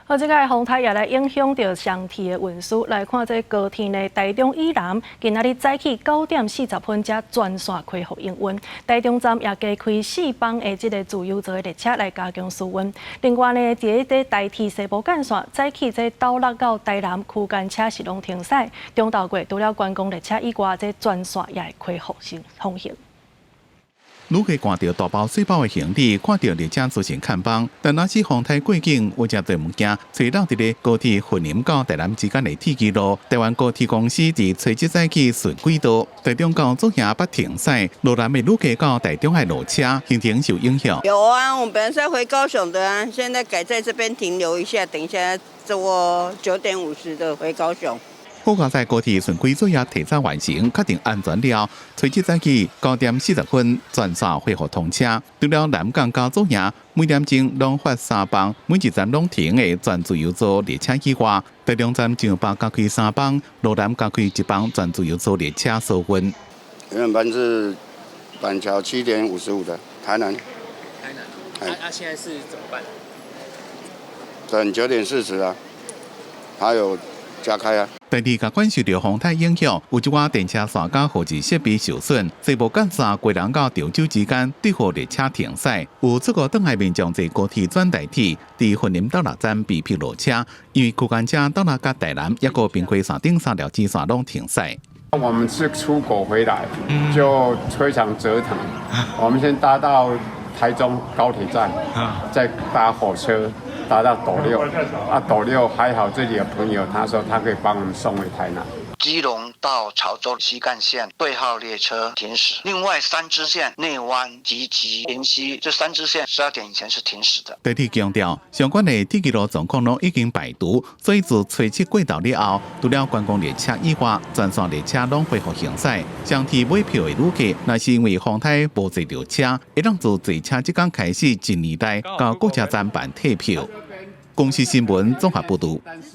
好，這个風颱也來影響著雙鐵的運輸。來看這高鐵呢，台中以南今仔日早起9點40分才全線恢復營運。台中站也加開四班的這个自由座的列車來加強輸運。另外呢，佇咧台鐵西部幹線早起這斗六到台南區間車是攏停駛。中晝過除了觀光列車以外，這全線也會恢復通行。旅客掛著大包細包的行李，看著列車出現空班，但若是風颱過境，有誠濟物件揣落佇咧高鐵雲林到台南之間的鐵軌路。台灣高鐵公司佇初七早起順軌道，台中到左營捌停駛，羅南的旅客到台中愛落車，行程受影響。有啊，我們本來是要回高雄的啊，現在改在這邊停留一下，等一下坐9點50的回高雄。好佳哉高鐵順軌作業提早完成，確定安全了。初七早起9點40分全線恢復通車。除了南港到左營，每點鐘攏發三班，每一站攏停的全自由座列車以外，台中站上北加開三班，羅南加開一班全自由座列車輸運。原本是板橋7點55的台南。台南，啊啊，現在是怎麼辦？等9點40啊，還有加開啊。第二個關受著風颱影響，有一寡電車線佮貨機設備受損，西部幹線基隆到潮州之間對號列車停駛，有出國轉來民眾坐高鐵轉台鐵，佇雲林斗六站被迫落車，因為區間車斗六佮台南抑閣平溪線頂三條支線攏停駛。我們是出國回來，就非常折騰。我們先搭到台中高鐵站，再搭火車。搭到斗六，啊斗六還好，這裡有朋友，他說他可以幫我們送回台南。基隆到潮州西幹線對號列車停駛，另外三支線內灣、集集、蓮溪這三支線12點以前是停駛的。台鐵強調，相關的鐵軌路狀況攏已經排除，所以自初七過晝了後，除了觀光列車以外，全線列車攏恢復行駛。雙鐵買票的旅客，若是因為風颱無坐著車，會當自坐車這工開始一年內到各車站辦退票。公視新聞綜合報導。